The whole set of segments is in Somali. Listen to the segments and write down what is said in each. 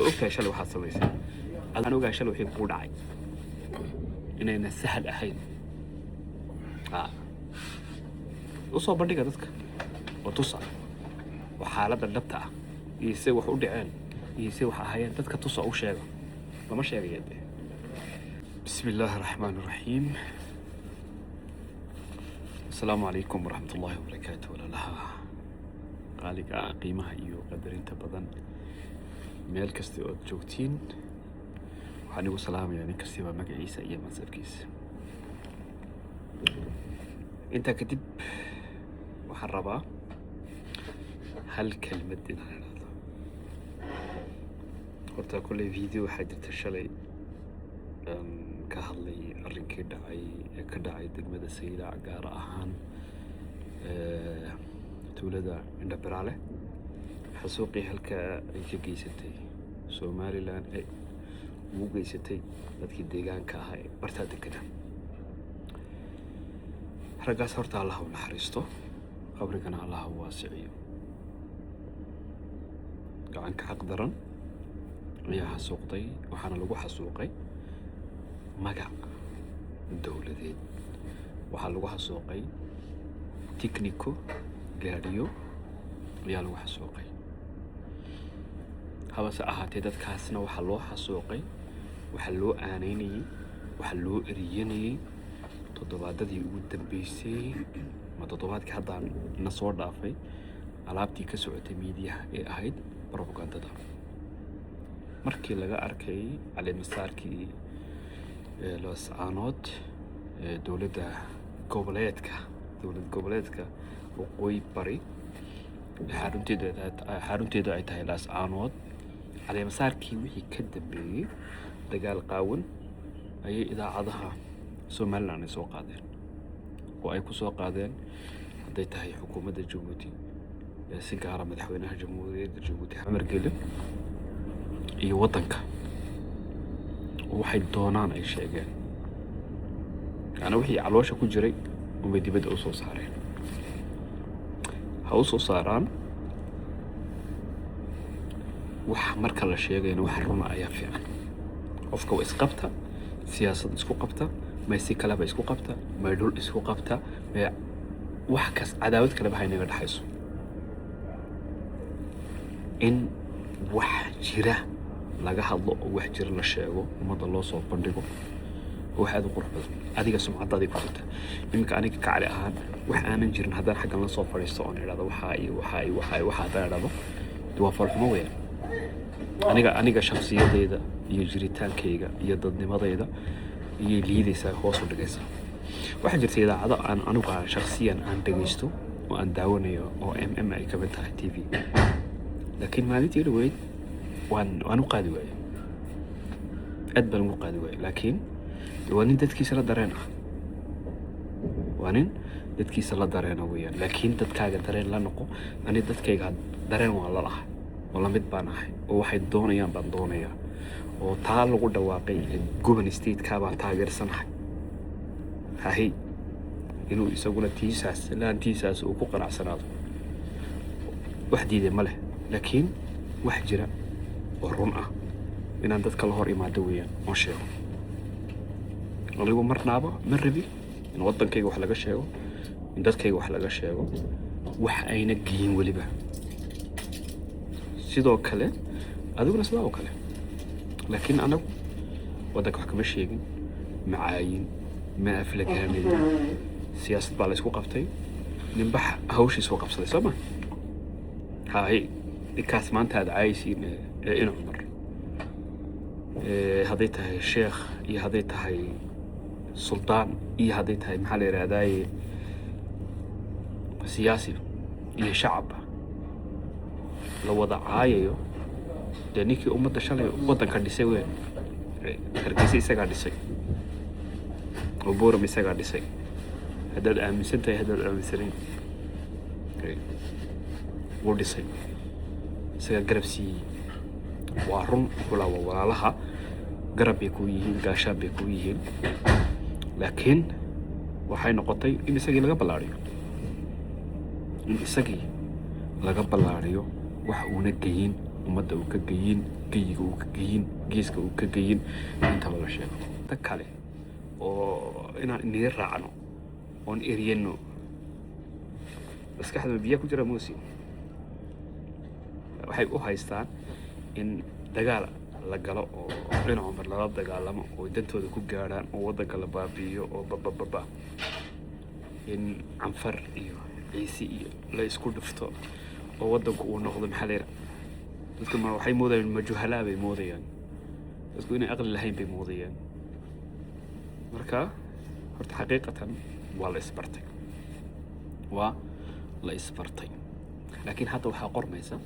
Ogtahay shalay waxaad samaysay. Aan ogahay shalay wixii kugu dhacay inayna sahal ahayn. U soo bandhiga dadka oo tusa oo xaaladda dhabta ah iyo say wax u dhaceen iyo say wax ahaayeen. Dadka tusa, u sheega. Lama sheegaya dee. Bismi illaahi araxmaan araxiim. Asalaamu calaykum waraxmat ullaahi wabarakaatu. Walaalaha qaaliga ah, qiimaha iyo qadarinta badan, meel kasta ood joogtiin, waxaan igu salaamayaa nin kastiba magaciisa iyo mansabkiisa. Intaa kadib, waxaan rabaa hal kelmad inaan idhaahdo. Horta kolley video waxaa jirta shalay aan ka hadlay arrinkii dhacay ee ka dhacay degmada Saylac, gaar ahaan tuulada Indhabiraale, xasuuqii halka ay ka geysatay Somaliland ee ugu geysatay dadkii deegaanka ahaa ee bartaa deganaa. Raggaas horta Allah u naxariisto, qabrigana Allah u waasiciyo. Gacanka xaq daran ayaa xasuuqday, waxaana lagu xasuuqay magac dowladeed. Waxaa lagu xasuuqay tikniko, gaadhiyo ayaa lagu xasuuqay. Habase ahaatee, dadkaasna waxaa loo xasuuqay, waxaa loo aaneynayey, waxaa loo eriyanayey toddobaadadii ugu dambeysay ma toddobaadkii haddaan na soo dhaafay alaabtii ka socotay miidiyaha ee ahayd propagandada. Markii laga arkay caleemasaarkii Laascaanood ee dowladda goboleedka, dowlad goboleedka Waqooyi Bari, xarunteedu ay tahay Laascaanood, caleemasaarkii wixii ka dambeeyey dagaal qaawan ayay idaacadaha Somaliland ay soo qaadeen oo ay ku soo qaadeen, hadday tahay xukuumadda Jabuuti, ee si gaara madaxweynaha Jamhuuriyadda Jabuuti Cumar Geele iyo waddanka. Waxay doonaan ay sheegeen, yacni wixii caloosha ku jiray unbay dibadda u soo saareen. Ha u soo saaraan wax marka la sheegayna wax runa ayaa fiican. Qofka waa isqabta, siyaasad isku qabta, may si kaleba isku qabta, may dhul isku qabta, may wax kas cadaawad kaleba ha inaga dhexayso, in wax jira laga hadlo oo wax jira la sheego, ummadda loo soo bandhigo, oo wax aad u qurux badan. Adiga sumcaddaadii ku jirta. Iminka aniga kacali ahaan, wax aanan jirin haddaan xaggan la soo fadhiisto oon idhahdo waxaa iyo waxaa iyo waxaa iyo waxaa haddaan idhahdo, de waa farxumo weeyaan. Aniga shakhsiyadayda iyo jiritaankayga iyo dadnimadayda iyay liidaysaa, hoos u dhigaysaa. Waxaa jirta idaacado aan anigu aan shakhsiyan aan dhegaysto oo aan daawanayo oo MM ay kamid tahay TV, laakiin maalintii dhaweyd waan u qaadi waayey, aad baan ugu qaadi waayey. Laakiin waa nin dadkiisa la dareen ah, waa nin dadkiisa la dareena weeyaan. Laakiin dadkaaga dareen la noqo. Ani dadkayga dareen waan la lahay oo lamid baan ahay, oo waxay doonayaan baan doonayaa, oo taa lagu dhawaaqay goban stateka baan taageersanahay. Hahay, inuu isaguna tiisaas laantiisaas uu ku qanacsanaado wax diiday ma leh, laakiin wax jira oo run ah inaan dadka la hor imaado weeyaan oon sheego. Anigu marnaaba ma rabi in waddankayga wax laga sheego, in dadkayga wax laga sheego wax ayna geyin weliba. Sidoo kale adiguna sidaa oo kale. Laakiin anagu waddanka wax kama sheegin, ma caayin, ma aflagaamin. Siyaasad baa la isku qabtay, ninbax hawshiisu qabsaday, soo ma haye? Ninkaas maanta aad caayisiin ee ina Cumar, hadday tahay sheekh iyo hadday tahay suldaan iyo hadday tahay, maxaa la yidhahdaaye, siyaasi iyo shacabba la wada caayayo, dee ninkii ummadda shalay waddanka dhisay weyn, Hargeysa isagaa dhisay oo Boram isagaa dhisay, haddaad aaminsan tahay, haddaad aaminsanayn, wuu dhisay, isagaa garab siiyey. Waa run, walaa waa walaalaha, garab bay kuu yihiin, gaashaan bay kuu yihiin, laakiin waxay noqotay in isagii laga ballaariyo, in isagii laga ballaariyo wax uuna geyin ummadda uu ka geyin. Geyiga uu ka geyin, geeska uu ka geyin, intaba la sheego. Ta kale oo inaan inii raacno oon eryano, maskaxda biyaa ku jira mosi, waxay u haystaan in dagaal la galo oo dhinac Cumar lala dagaalamo oo dantooda ku gaadhaan oo waddanka la baabi'iyo oo babababa, in Canfar iyo Ciise iyo la isku dhufto oo waddanku uu noqdo, maxaa la yidhaha, dadku ma waxay moodayaan, majuhalaa bay moodayaan, dadku inay aqli lahayn bay moodayaan. Marka horta xaqiiqatan waa la isbartay, waa la isbartay, laakiin hadda waxaa qormaysa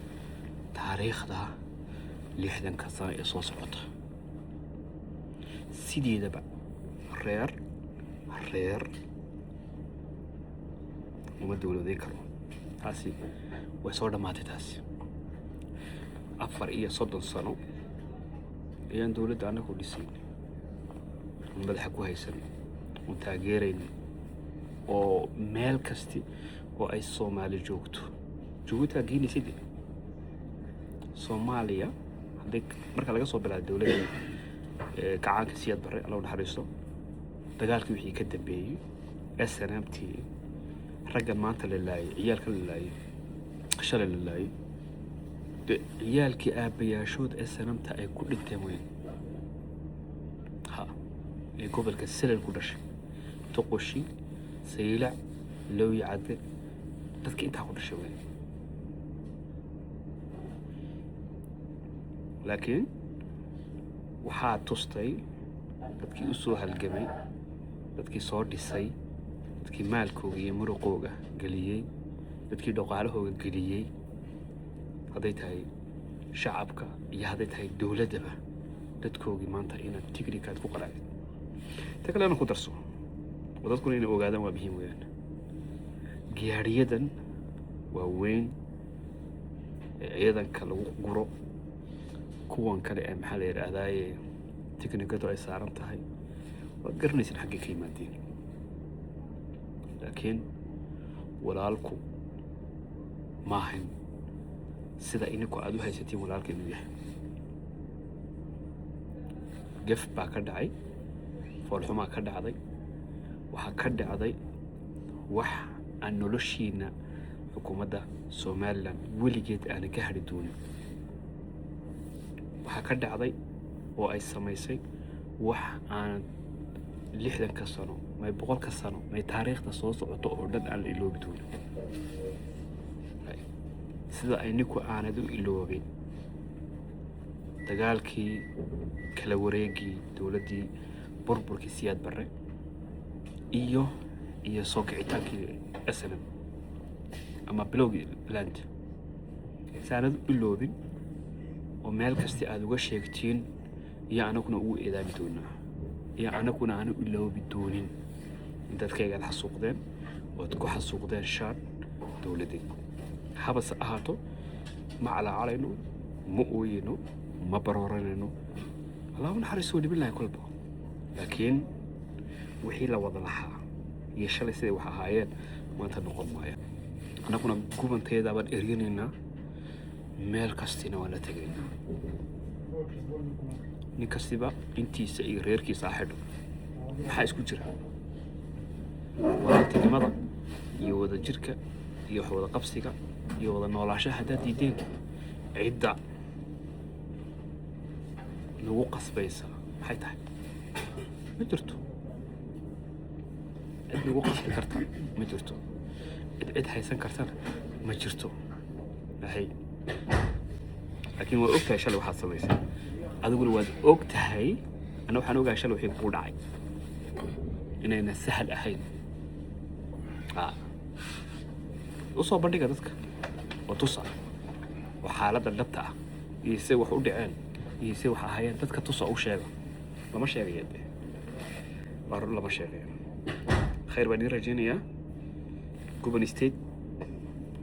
taariikhda 60-ka sano ee soo socota. Sideedaba reer reer uma dowladeyn karo, taasi way soo dhammaatay. Taasi 34 sano ayaan dowladda annagu dhisaynay, oon madaxa ku haysanay, oon taageeraynay, oo meel kasti oo ay Soomaali joogto Jabuuti geynaysa de Soomaaliya. Haddii marka laga soo bilaabo dowladda kacaanka Siyaad Barre, Alla u naxariisto, dagaalkii wixii ka dambeeyey, SNMT, raggan maanta la laayay, ciyaalka la laayay, shalay la laayay de, ciyaalkii aabbayaashood SNMta ay ku dhinteen weyn ha ee gobolka Selel ku dhashay, Toqoshi, Saylac, Lowyi Cadde, dadka intaa ku dhashay weyn. Laakiin waxaa tustay dadkii u soo halgamay, dadkii soo dhisay, dadkii maalkooga iyo muruqooga geliyey, dadkii dhaqaalahooga geliyey, hadday tahay shacabka iyo hadday tahay dowladdaba, dadkoogii maanta inaad tighnikaad ku qaraacid. Ta kalena ku darso oo dadkuna inay ogaadaan waa muhiim weeyaan. Gaadhiyadan waa weyn ee ciidanka lagu guro, kuwan kale ee, maxaa la yidhaahdaaye, tiknikadu ay saaran tahay, waad garanaysin xaggay ka yimaadeen. Laakiin walaalku maahan sida ininku aada u haysatiin walaalka inuu yahay. Gef baa ka dhacay, foolxumaa ka dhacday, waxaa ka dhacday wax aan noloshiina xukuumadda Somaliland weligeed aanan ka hadhi doonin. Waxaa ka dhacday oo ay samaysay wax aanan 60-ka sano may 100-ka sano may taariikhda soo socoto oo dhan aan la iloobi doonin. Sida ay ninku aanad u iloobin dagaalkii kala wareegii dowladdii burburkii Siyaad Barre iyo soo kicitaankii SNM ama bilowgii land, si aanad u iloobin oo meel kasta aada uga sheegtiin iyo anaguna ugu eedaami doonaa iyo anaguna aanu iloobi doonin in dadkayga aad xasuuqdeen ood ku xasuuqdeen shaar dowladeed habase ahaato. Ma calaacalayno, ma ooyeyno, ma barooranayno. Allahu naxariis, waa dhibin lahay kolba, laakiin wixii la wada lahaa iyo shalay siday wax ahaayeen maanta noqon maaya. Annaguna gubanteeda baan eryanaynaa, meel kastina waan la tegaynaa. Nin kastiba intiisa iyo reerkiisa ha xidho. Maxaa isku jira? Walaaltinimada iyo wadajirka iyo wax wada qabsiga iyo wada noolaashaha haddaad diideen, cidda nagu qasbaysa maxay tahay? Ma jirto cid nagu qasbi karta, ma jirto cid cid haysan kartana, ma jirto. Maxay? Laakiin waa og tahay shalay waxaad samaysay, adiguna waad og tahay. Anna waxaan ogahay shalay wixii kugu dhacay inayna sahal ahayn. U soo bandhiga dadka oo tusa oo xaaladda dhabta ah iyo say wax u dhaceen iyo say wax ahaayeen dadka tusa, u sheega. Lama sheegaya dee, waa run, lama sheegayo. Khayr baan idiin rajaynayaa. Guban State,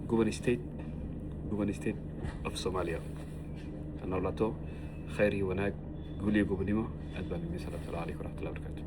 Guban State, Guban State of Somalia ha noolaato. Khayr iyo wanaag, guul iyo gobonimo. Aad baan idin salaam. Salaam calaykum waraxmatullahi wabarakatu.